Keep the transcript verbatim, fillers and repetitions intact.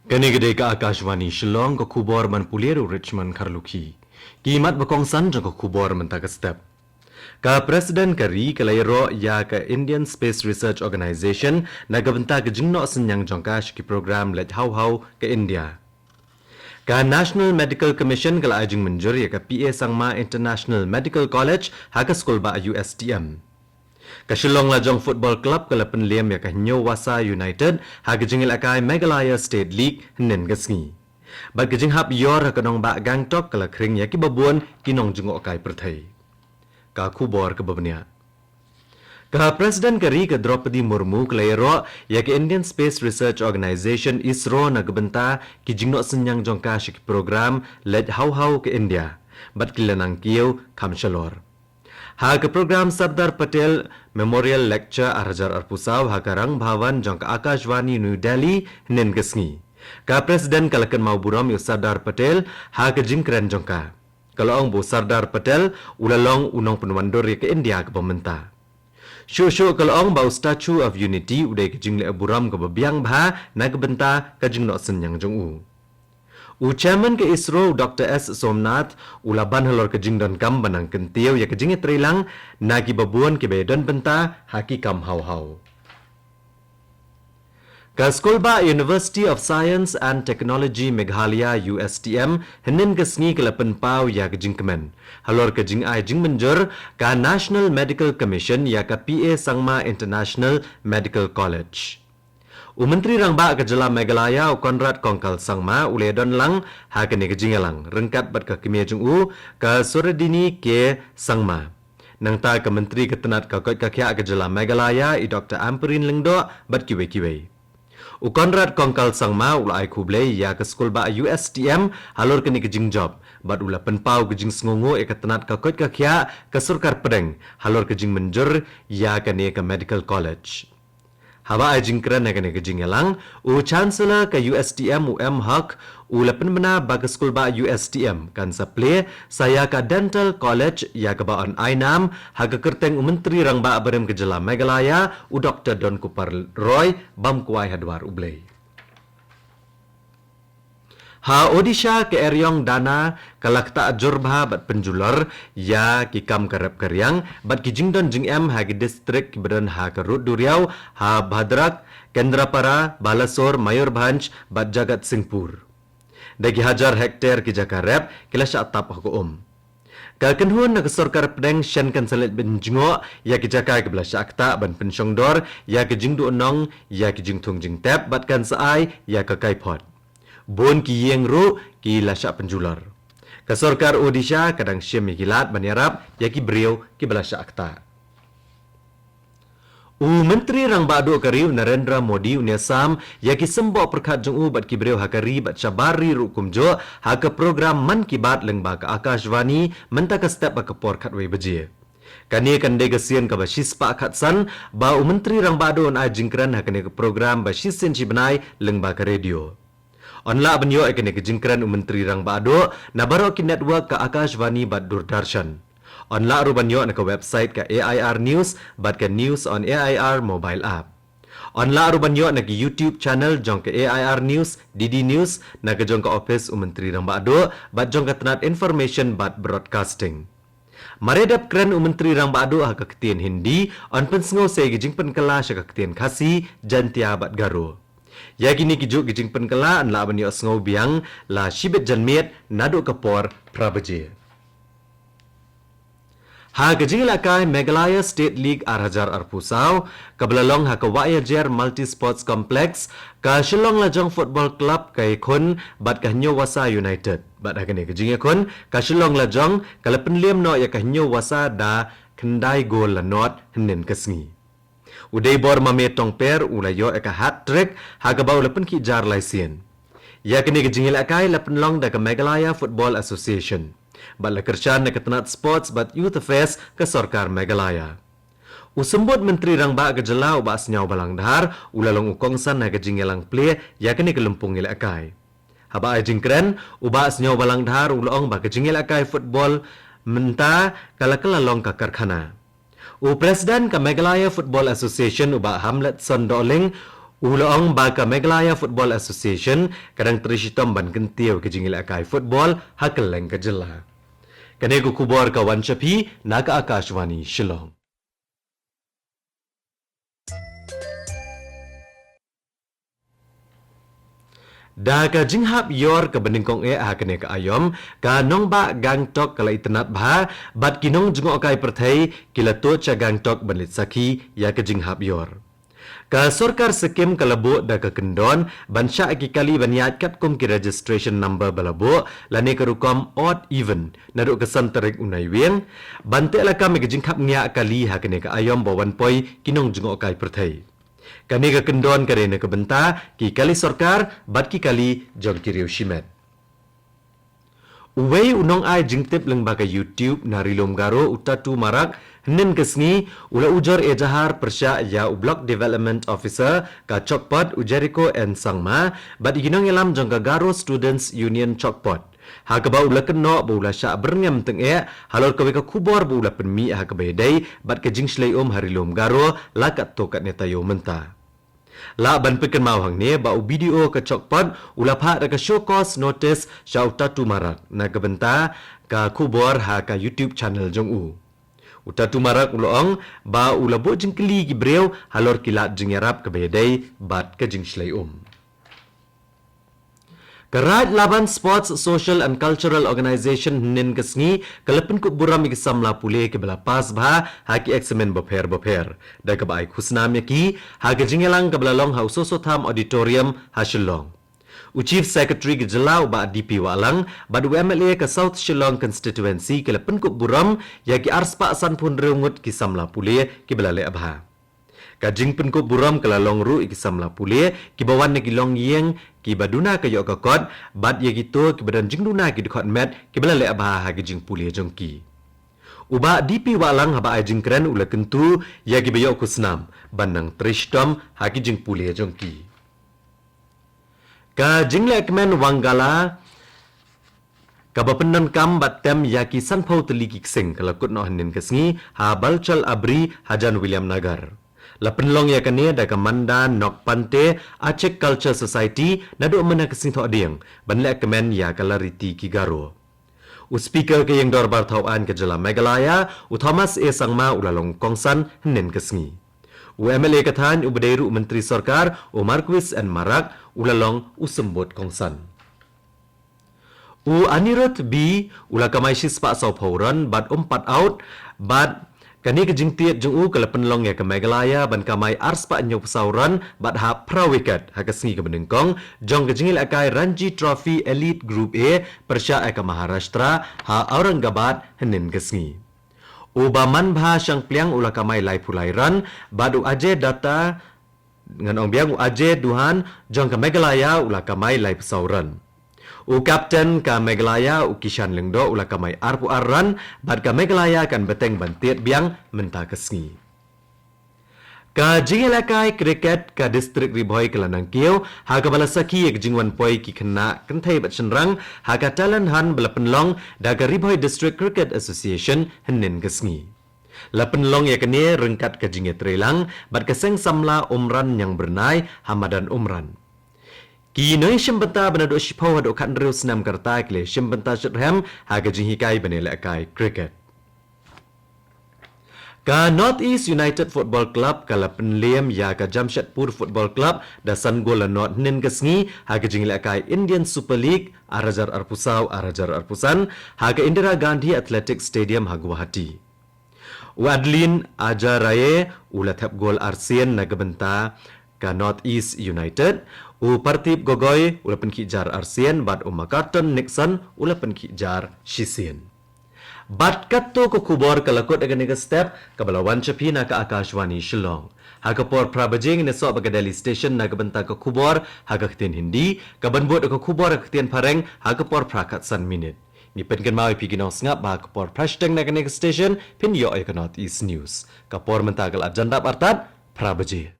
Kane ka dei ka Akashvani Shillong, ka khubor ban pule da u Richmond Kharlukhi. Ki mat ba kongsan jong ka khubor mynta ka step. Ka President ka ri ka la ïaroh ïa ka Indian Space Research Organization na ka bynta ka jingnoh synñiang jong ka sha ki program leit haw haw ka India. Ka National Medical Commission ka la ai jingmynjur ïa ka P A Sangma International Medical College ha ka skulbah U S T M. Ka Shillong Lajong Football Club ka la pynlem ïa ka Hynñiewwasa United ha ka jingïalehkai Meghalaya State League hynnin ka sngi. Bad ka jinghap ïor ha ka nongbah Gangtok ka la khring ïa kiba bun ki nongjngohkai pyrthei. Ka khubor kaba bniah. Ka President ka ri ka Droupadi Murmu ka la ïaroh ïa ka Indian Space Research Organization, ISRO, na ka bynta ki jingnoh synñiang jong ka sha ki program leit haw haw ka India bad ki la nang kiew kham shalor. Ha ka program Sardar Patel Memorial Lecture ar hajar arphew saw ha ka Rang Bhavan jong ka Akashvani New Delhi hynnin ka sngi, ka President ka la kynmaw burom ïa u Sardar Patel ha ka jingkren jong ka. Ka la ong ba u Sardar Patel u la long u nongpynwandur ïa ka India kaba mynta. Shuh shuh ka la ong ba u Statue of Unity u dei ka jingleh burom kaba biang bha na ka bynta ka jingnoh synñiang jong u. U Chairman ka ISRO, u Doctor S Somnath, u la ban halor ka jingdonkam ban nang kyntiew ïa ka jingïatreilang na kiba bun kiba ïadon bynta ha ki kam haw haw. Ka skulbah University of Science and Technology Meghalaya, U S T M, hynnin ka sngi ka la pynpaw ïa ka jingkmen halor ka jingai jingmynjur ka National Medical Commission ïa ka P A Sangma International Medical College. U Myntri Rangbah ka Jylla Meghalaya, u Conrad Kongkal Sangma, u la ïadon lang ha kane ka jingïalang ryngkat bad ka kmie jong u, ka Suhridini K Sangma. Nangta ka Myntri ka tnat ka koit ka khiah ka Jylla Meghalaya, i Doctor Ampareen Lyngdoh, bad kiwei kiwei. U Conrad Kongkal Sangma u la ai khublei ïa ka skulbah U S T M halor kane ka jingjop bad u la pynpaw ka jingsngewnguh ïa ka tnat ka koit ka khiah ka sorkar pdeng halor ka jingmynjur ïa kane ka Medical College. Haba ai jingkren ha kane ka jingïalang, u Chancellor ka U S T M, u M Haq, u la pynbna ba ka skulbah U S T M kan sa plie sa ïa ka Dental College, ïa kaba yn ai nam ha ka kyrteng u Myntri Rangbah barim ka Jylla Meghalaya, u Doctor Donkupar Roy, bam kwai ha dwar U Blei. Ha Odisha, ka eriong Dana ka la ktah jur bha bad pynjulor ïa ki kam ka rep ka riang bad ki jingdon jingem ha ki distrik kiba don ha ka rud duriaw ha Bhadrak, Kendrapara, Balasore, Mayurbhanj bad Jagatsinghpur. Da ki hajar hektar ki jaka rep ki la shah tap ha ka um. Ka kynhun na ka sorkar pdeng shen kan sa leit pynjngoh ïa ki jaka kiba la shah ktah ban pynshongdor ïa ki jingduhnong, ïa ki jingthung jingtep bad kan sa ai ïa ka kaiphod. Bun ki ïing ruh ki la shah pynjulor. Ka sorkar Odisha ka dang shim ïa ki lad ban ïarap ïa ki briew kiba la shah ktah. U Myntri Rangbah Duh ka ri u Narendra Modi un ïasam ïa ki symboh pyrkhat jong u bad ki briew ha ka ri bad shabar ri ruh kumjuh ha ka program Mann Ki Baat lyngba ka Akashvani mynta ka step ha ka por khatwei baje. Kane kan dei ka sien kaba shispah khatsan ba u Myntri Rangbah Duh un ai jingkren ha kane ka program ba shisien shibnai lyngba ka radio. Yn lah ban ïoh ïa kane ka jingkren u Myntri Rangbah Duh na baroh ki network ka Akashvani bad Doordarshan. Yn lah ruh ban ïoh na ka website ka A I R News bad ka News on A I R mobile app. Yn lah ruh ban ïoh na ka YouTube channel jong ka A I R News, D D News, na ka jong ka ophis u Myntri Rangbah Duh bad jong ka tnat Information bad Broadcasting. Mar ïa dep kren u Myntri Rangbah Duh ha ka ktien Hindi, yn pynsngew sa ïa ki jingpynkylla sha ka ktien Khasi, Jaintia bad Garo. Ïa kine ki juk ki jingpynkylla yn lah ban ïohsngew biang la shibit janmiet naduh ka por phra baje. Ha ka jingïalehkai Meghalaya State League ar hajar arphew saw, kaba la long ha ka Wahyajer Multi Sports Complex, ka Shillong Lajong Football Club ka ïakhun bad ka Hynñiewwasa United. Bad ha kane ka jingïakhun, ka Shillong Lajong ka la pynlem noh ïa ka Hynñiewwasa da khyndai gol la nod hynnin ka sngi. U Deibor Mame Tongper u la ïoh ïa ka hat-trick ha kaba u la pynkhih jar laisien. Ïa kane ka jingïalehkai la pynlong da ka Meghalaya Football Association bad la kyrshan da ka tnat Sports bad Youth Affairs ka sorkar Meghalaya. U Symbud Myntri Rangbah ka jylla u Bah Sniawbhalang Dhar u la long u kongsan ha ka jingïalang plie ïa kane ka lympung ïalehkai. Haba ai jingkren, u Bah Sniawbhalang Dhar u la ong ba ka jingïalehkai football mynta ka la kylla long ka karkhana. U President ka Meghalaya Football Association u Bah Hamletson Dohling U la ong ba ka Meghalaya Football Association ka dang trei shitom ban kyntiew ka jingïalehkai football ha kylleng ka jylla. Kane ka khubor ka wan sha phi na ka Akashvani Shillong. Da ka jinghap ïor kaba nyngkong eh ha kane ka aïom, ka nongbah Gangtok ka la itynnad bha, bad ki nongjngohkai pyrthei ki la tuid sha Gangtok ban leit sakhi ïa ka jinghap ïor. Ka sorkar Sikkim ka la buh da ka kyndon ban shah ki kali ban ïaid katkum ki registration number ba la buh, lane ka rukom odd even, naduh ka san tarik u Naiwieng, ban teh lakam ïa ka jingkhapngiah kali ha kane ka aïom ba wan poi ki nongjngohkai pyrthei. Kane ka kyndon ka dei na ka bynta ki kali sorkar bad ki kali jong ki riew shimet. Uwei u nongai jingtip lyngba ka YouTube na Ri Lum Garo, u Tatu Marak, hynnin ka sngi u la ujor ejahar pyrshah ïa u Block Development Officer ka Chokpot, u Jericho N Sangma, bad ïa ki nongïalam jong ka Garo Students Union Chokpot, ha kaba u la kynnoh ba u la shah byrngem tyngeh halor kawei ka khubor ba u la pynmih ha kaba ïadei bad ka jingshlei um ha Ri Lum Garo la katto katne taïew mynta. Lah ban pynkynmaw hangne ba u BDO ka Chokpot u la phah da ka show cause notice sha u Tatu Marak na ka bynta ka khubor ha ka YouTube channel jong u. U Tatu Marak u la ong ba u la buh jingkylli ki briew halor ki lad jingïarap kaba ïadei bad ka jingshlei um. Ka Raid Laban Sports Social and Cultural Organization hynnin ka sngi ka la pynkup burom ïa ki samla pule kiba la pass bha ha ki eksamin bapher bapher, da kaba ai khusnam ïa ki ha ka jingïalang kaba la long ha u Soso Tham Auditorium ha Shillong. U Chief Secretary ka jylla, u Bah D P Wahlang, bad u MLA ka South Shillong Constituency ki la pynkup burom ïa ki arspah sanphew hynriew ngut ki samla pule kiba la leh bha. Ka jingpynkup burom ka la long ruh ïa ki samla pule kiba wan na ki longïing kiba duna ka ïoh ka kot, bad ïa kito kiba don jingduna ki dkhot met kiba la leh bha ha ki jingpule jong ki. U Bah D P Wahlang haba ai jingkren u la kyntu ïa kiba ïoh khusnam ban nang trei shitom ha ki jingpule jong ki. Ka jinglehkmen Wangala kaba pyndonkam bad tem ïa ki sanphew tylli ki ksing ka la kut noh hynnin ka sngi ha Balchal Abri hajan Williamnagar. La pynlong ïa kane da ka Manda Nokpante Achik Culture Society naduh mynne ka Sngi Thohdieng ban lehkmen ïa ka lariti ki Garo. U Speaker ka Ïing Dorbar Thawaiñ ka jylla Meghalaya, u Thomas A Sangma u la long kongsan hynnin ka sngi. U MLA ka thaiñ uba dei ruh u Myntri Sorkar, u Marcuise N Marak u la long u symbud kongsan. U Anirudh B u la kamai shispah sawphew run bad um pat out, bad kane ka jingtied jong u ka la pynlong ïa ka Meghalaya ban kamai arspah hynñiewphew saw run bad hap phra wicket ha ka sngi kaba nyngkong jong ka jingïalehkai Ranji Trophy Elite Group A pyrshah ïa ka Maharashtra ha Aurangabad hynnin ka sngi. U Bamanbha Shangpliang u la kamai laiphew lai run bad u Ajay Datta, ngan ong biang, u Ajay Dughan jong ka Meghalaya u la kamai laiphew saw run. U captain ka Meghalaya, u Kishan Lyngdoh u la kamai arphew ar run bad ka Meghalaya kan bteng ban tied biang mynta ka sngi. Ka jingïalehkai cricket ka District Ri Bhoi ka la nang kiew ha kaba la sakhi ïa ka jingwan poi ki khynnah kynthei bad shynrang ha ka talent hunt ba la pynlong da ka Ri Bhoi District Cricket Association hynnin ka sngi. La pynlong ïa kane ryngkat ka jingïatreilang bad ka Seng Samla Umran Ñiangbyrnai ha madan Umran. Ki nongïashim bynta ba naduh shiphew haduh khathynriew snem ka rta ki la shim bynta shitrhem ha ka jinghikai ban ïalehkai cricket. Ka North East United Football Club ka la pynlem ïa ka Jamshedpur Football Club da san gol la nod hynnin ka sngi ha ka jingïalehkai Indian Super League ar hajar arphew saw ar hajar arphew san ha ka Indira Gandhi Athletic Stadium ha Guwahati. U Adeline Ajaraye u la thep gol arsien na ka bynta ka North East United, u Partip Gogoi u la pynkhih jar arsien bad u Macarton Nixon u la pynkhih jar shisien. Bad katto ka khubor ka la kut ha kane ka step kaba la wan sha phi na ka Akashvani Shillong. Ha ka por phra baje ngin ïasoh bad ka Delhi Station na ka bynta ka khubor ha ka ktien Hindi, kaban bud ka khubor ha ka ktien Phareng ha ka por phra khatsan minit. Ngi pynkynmaw ïa phi ki nongsngap ba ha ka por phra shiteng na kane ka station phin ïoh ïa ka North East News. Ka por mynta ka la jan dap artat phra baje.